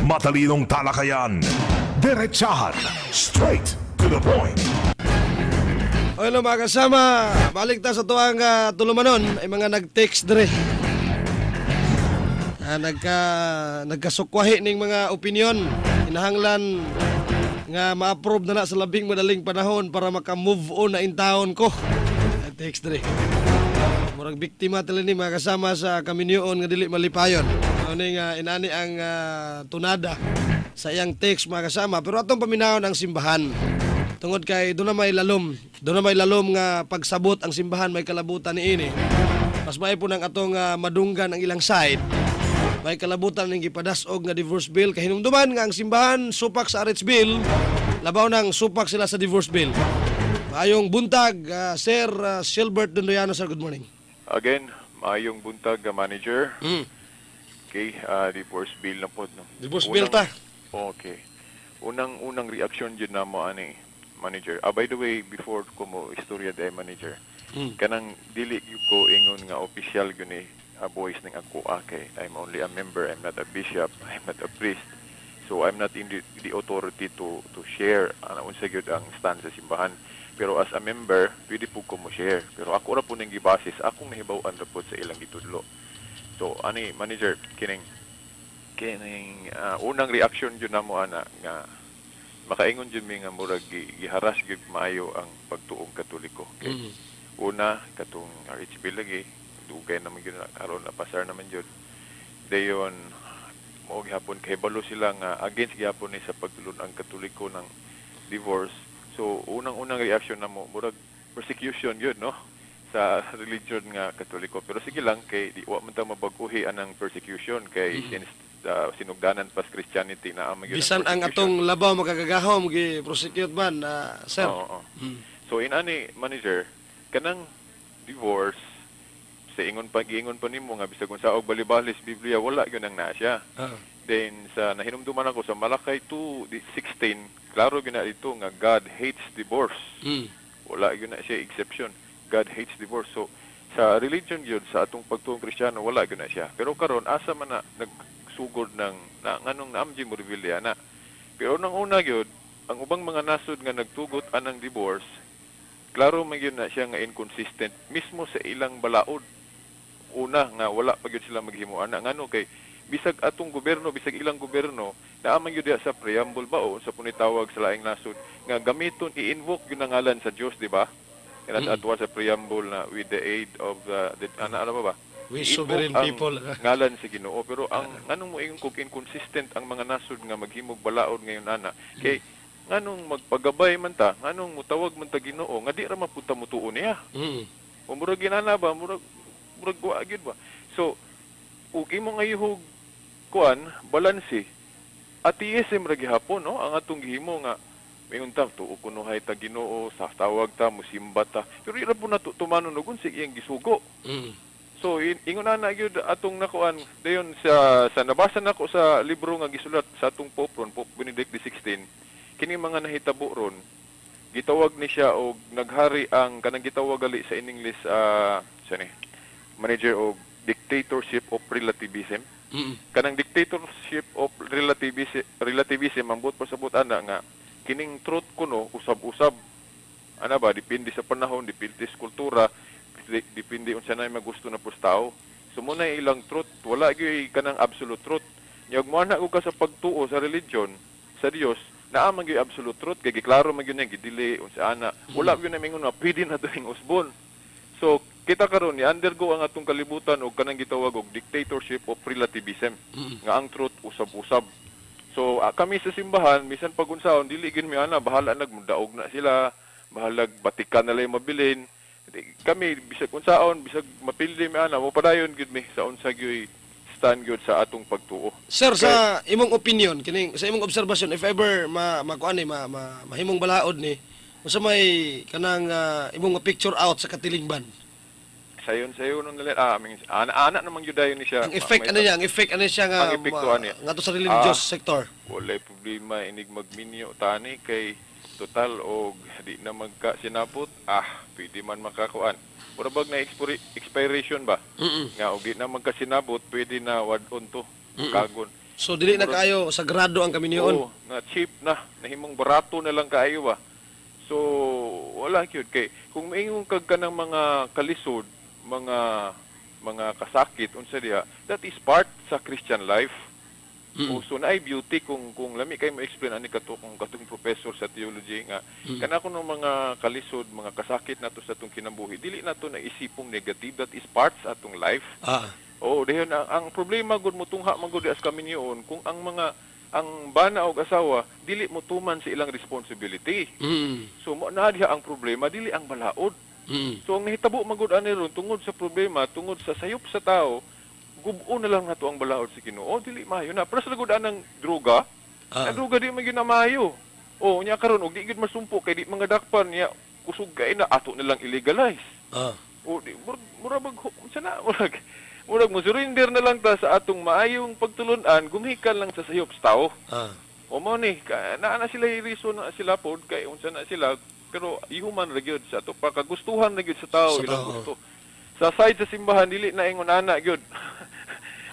Matalinong talakayan. Diretsahan. Straight to the point. O hello, mga kasama, balik ta sa tuang tulumanon ay mga nag-text dire. Nagkasukwahi ning mga opinion. Inahanglan nga ma-approve na na sa labing madaling panahon para maka-move on na intawon ko. Nag-text dire. Murag biktima tala ni, mga kasama, sa kaminyoon nga dili malipayon. Ano nga inani ang tunada sa iyang text, mga kasama. Pero atong paminawon ang simbahan. Tungod kay doon na may lalom, doon na may lalom nga pagsabot ang simbahan may kalabutan niini. Mas may po ng atong madunggan ang ilang side. May kalabutan ning gipadas-og nga divorce bill, kahinumduman nga ang simbahan supak sa RH bill, labaw nang supak sila sa divorce bill. Maayong buntag, Sir Silbert Dondoyano, sir, good morning. Again, maayong buntag, manager. Okay, divorce bill na po, no? Divorce bill ta. Okay. Unang unang reaction jud namo ani, manager. By the way, before ko mo istorya day, manager. Kanang dili gyud ko ingon nga official gyud ni voice ning ako, kay I'm only a member, I'm not a bishop, I'm not a priest. So I'm not in the authority to share ana unsa gyud ang stand sa simbahan. Pero as a member, pwede po ko mo share. Pero ako ra po ning gibase sa akong nahibaw-an ra pod sa ilang gitudlo. So ani, manager, kining kining unang reaction jud namo ana nga makaingon jud mi nga murag giharas gyud maayo ang pagtuong Katoliko. Okay. Una, katong RH bill lagi, dugay naman gyud na karon, na pasar naman jud. Dayon mao gihapon kay balo sila nga against gihapon ni sa pagtulon ang Katoliko ng divorce. So unang-unang reaction namo, murag persecution yun, no, sa religion nga Katoliko. Pero sige lang, kay di wa man ta mabag-uhi anang persecution kay since sinugdanan pas Christianity na ang Bisan ang atong labaw makagagahom gi prosecute man, sir. Oo. So inani, manager, kanang divorce sa ingon pa, giingon pa nimo nga bisag unsa og balibalis Biblia, wala gyud ang naa siya. Then sa nahinumduman ako sa Malachi 2:16, klaro gyud na dito nga God hates divorce. Wala gyud na siya exception. God hates divorce. So sa religion gyud, sa atong pagtuong Kristiyano, wala gyud na siya. Pero karon, asa man na nagsugod ng na nganong naamji mo reveal na. Pero nang una gyud, ang ubang mga nasod nga nagtugot anang divorce, klaro man gyud na siya nga inconsistent mismo sa ilang balaod. Una nga wala pa gyud sila maghimo ana, ngano kay bisag atong gobyerno, bisag ilang gobyerno, naa man gyud diha sa preamble ba o sa punitawag sa laing nasod nga gamiton, i-invoke gyud ang ngalan sa Dios, di ba? Kana sa atwa sa preamble na "with the aid of the" ana, alam mo ba? We I-invoke sovereign ang people. ngalan sa Ginoo. Pero ang nganong moingon kog inconsistent ang mga nasod nga maghimog balaod ngayon ana, kay nganong magpagabay man ta, nganong mutawag man ta Ginoo nga di ra mapunta mutuo niya? O murag ginana ba, murag wa gyud ba. So ug imo nga ihog kuan balanse, atheism ra gihapon, no, ang atong gihimo nga mingon ta tuo kunuhay ta Ginoo, sa tawag ta, musimba ta, pero ira po nato tumanon og unsa iyang gisugo. So ingon ana gyud atong nakuan dayon sa nabasa nako sa libro nga gisulat sa atong Pope ron, Pope Benedict XVI. Kini mga nahitabo ron, gitawag ni siya og naghari ang kanang gitawag gali sa in English, sa ni, manager, og dictatorship of relativism. Kanang dictatorship of relativism, ang buot pasabot ana nga kining truth kuno usab-usab ana ba, depende sa panahon, depende sa kultura, depende unsa na magusto na pus tao. So mo na ilang truth, wala gyud kanang absolute truth. Nya ug moana ka sa pagtuo sa religion sa Dios, naa man gyud absolute truth kay giklaro man gyud niya gidili unsa ana. Wala gyud na mingon nga pwede na ing usbon. So kita karon ni undergo ang atong kalibutan og kanang gitawag og dictatorship of relativism nga ang truth usab-usab. So kami sa simbahan, bisan pag unsaon, dili gyud mi ana, bahala nag mudaog na sila, bahalag batikan na lang mabilin. Kami bisag unsaon, bisag mapildi mi ana, mopadayon gyud mi sa unsa gyud stand gyud sa atong pagtuo. Sir, sa imong opinion, kining sa imong obserbasyon, if ever ma makuan ni ma, ma, mahimong balaod ni, unsa may kanang imong picture out sa katilingban? Sayon sayon nung nila, aming ana ana namang gyud dayon ni siya. Ang effect ano niya, ang effect ano siya nga Ang epekto ani? Ngadto sa religious sector. Walay problema inig magminyo tani kay total og di na magka sinapot, pwede man makakuan. Mura bag na expiration ba? Nga og di na magkasinabot, pwede na wad-on to. Kagon. So dili na kaayo sagrado ang kaminyoon. Oo, nga cheap na, nahimong barato na lang kaayo ba. So wala gyud kay kung maingon kag kanang mga kalisod, mga kasakit unsa diha, that is part sa Christian life. Oh, so naay beauty kung lami kay mo explain ani kato kung katong professor sa theology nga kana kuno mga kalisod, mga kasakit nato sa atong kinabuhi, dili nato na isipong negative, that is part sa atong life. Oo, dayon ang problema gud mutungha man gud as kaminyoon kung ang mga ang bana og asawa dili mo tuman sa ilang responsibility. So mo na diha ang problema, dili ang balaod. So ang nahitabo man gud ani ron tungod sa problema, tungod sa sayop sa tao, gubo na lang nato ang balaod sa Ginoo, dili maayo na. Pero sa gud anang droga, ang droga di man gyud na maayo. Oh, nya karon og di gyud masumpo kay di mga dakpan niya kusog kay na ato na lang illegalize. O di murag mura bag unsa na murag mo surrender na lang ta sa atong maayong pagtulun-an gumikan lang sa sayop sa tao. O mo ni ka, naa na sila reason na sila pod kay unsa na sila pero human ra gyud sa ato pakagustuhan ra gyud sa tao Sa ilang tao. Gusto. Sa side sa simbahan dili na ingon ana gyud.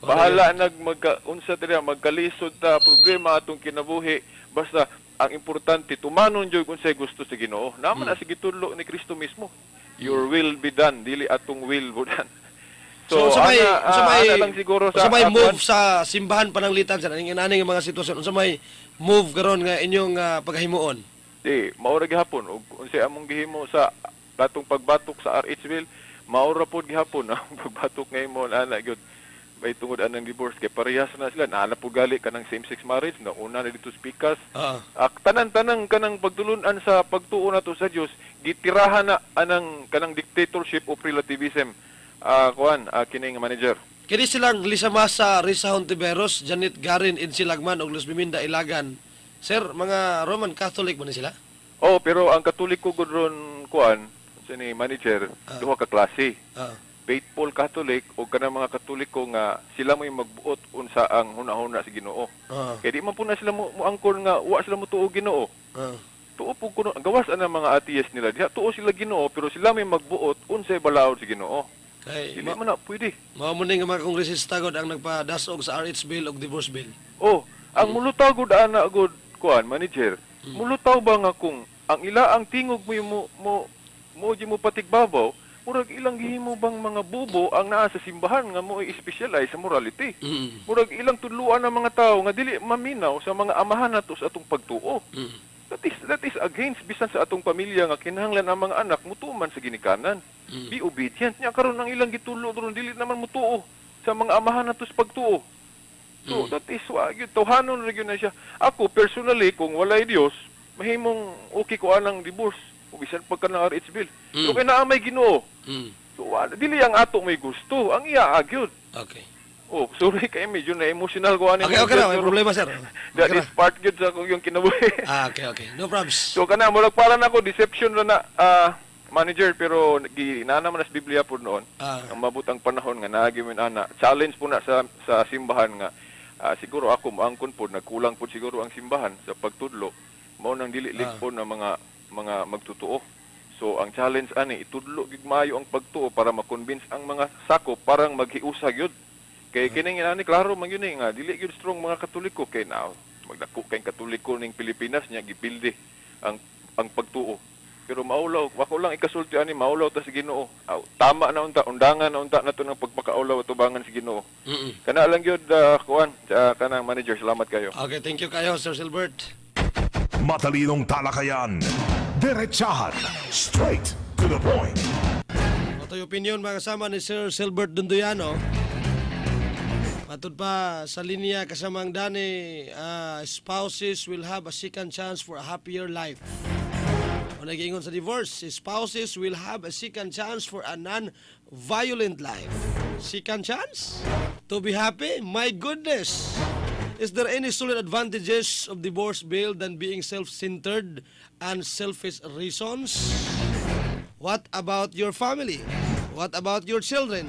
Bahala nag magka unsa diri magkalisod ta problema atong kinabuhi basta ang importante tumanon jud kung unsay gusto sa Ginoo. Naman na sige tudlo ni Kristo mismo. Your will be done, dili atong will be done. So, So, unsa may ana, unsa may ana lang siguro sa unsa may akuan. move sa simbahan pananglitan sa aning nga mga sitwasyon, unsa may move karon nga inyong paghimuon? Di, mao ra gihapon og unsay among gihimo sa katong pagbatok sa RH bill, mao ra pod gihapon ang pagbatok ngayon ana gyud. May tungod anang divorce kay parehas na sila, naa na po gali kanang same sex marriage na una na dito speakers. Ak tanan-tanang kanang pagtulunan sa pagtuo nato sa Dios, gitirahan na anang kanang dictatorship o relativism. Kuan, kining manager. Kini silang Lisa Masa, Risa Hontiveros, Janet Garin, Insi Lagman ug Luz Biminda Ilagan. Sir, mga Roman Catholic ba ni sila? Oh, pero ang Katoliko gud ron kuan, sa ni manager, duha ka klase. Faithful Catholic o kanang mga Katoliko nga sila mo'y magbuot unsa ang hunahuna sa Ginoo. Kay di man po na sila mo moangkon nga wa sila motuo Ginoo. Tuo po kuno gawas ana mga atheist nila diha tuo sila Ginoo pero sila may magbuot unsay balaod sa Ginoo. Kay Dili man na pwede. Mao mo ni nga mga kongresista gud ang nagpadasog sa RH bill ug divorce bill. Oh, ang mulutaw gud ana gud kuan manager. Mulutaw ba nga kung ang ila ang tingog mo mo mo mo di mo patigbabaw, murag ilang gihimo bang mga bubo ang naa sa simbahan nga mo i-specialize sa morality. Murag ilang tudluan ang mga tao nga dili maminaw sa mga amahan nato sa atong pagtuo. That is against bisan sa atong pamilya nga kinahanglan ang mga anak mutuman sa ginikanan. Be obedient nya karon ang ilang gitulo ron dili naman mutuo sa mga amahan nato sa pagtuo. So that is wa gyud tawhanon ra gyud na siya. Ako personally kung walay Dios, mahimong okay ko anang divorce o bisan pagka ng RH bill. So kay naa may Ginoo. So wala dili ang ato may gusto, ang iya gyud. Okay. Oh, sorry kay medyo na emotional ko ani. Okay na, may problema, sir. That Okay is part gyud sa akong yung kinabuhi. Ah, okay. No problems. So kana murag para nako deception ra na manager pero gi naa naman sa Biblia po noon. Ang mabot ang panahon nga naagi mo ana. Challenge po na sa simbahan nga siguro ako moangkon po nagkulang po siguro ang simbahan sa pagtudlo. Mao nang dili po na mga magtutuo. So ang challenge ani itudlo gid maayo ang pagtuo para ma-convince ang mga sakop parang maghiusa gyud. Kay kining inani klaro man gyud ni nga dili gyud strong mga Katoliko kay na magdako kay Katoliko ning Pilipinas nya gipildi ang pagtuo. Pero maulaw, wako lang ikasulti ani maulaw ta sa Ginoo. Aw, tama na unta, undangan na unta nato ng pagpakaulaw atubangan sa Ginoo. Kana lang gyud kuan sa kanang manager, salamat kayo. Okay, thank you kayo, Sir Silbert. Matalinong talakayan. Diretsahan. Straight to the point. Ito yung opinion mga kasama ni Sir Silbert Dunduyano. Matud pa sa linya kasamang Dani, spouses will have a second chance for a happier life. O nag-iingon sa divorce, spouses will have a second chance for a non-violent life. Second chance? To be happy? My goodness! Is there any solid advantages of divorce bill than being self-centered and selfish reasons? What about your family? What about your children?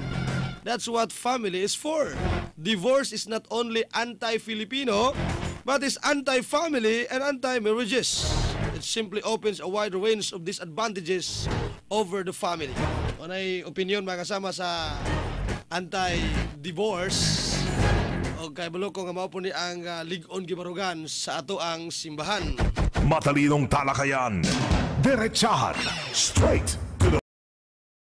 That's what family is for. Divorce is not only anti-Filipino, but is anti-family and anti-marriages. It simply opens a wide range of disadvantages over the family. Anay opinion mga kasama sa anti-divorce og Kay balo ko nga mao po ni ang lig-on gibarugan sa ato ang simbahan. Matalinong talakayan. Diretsahan. Straight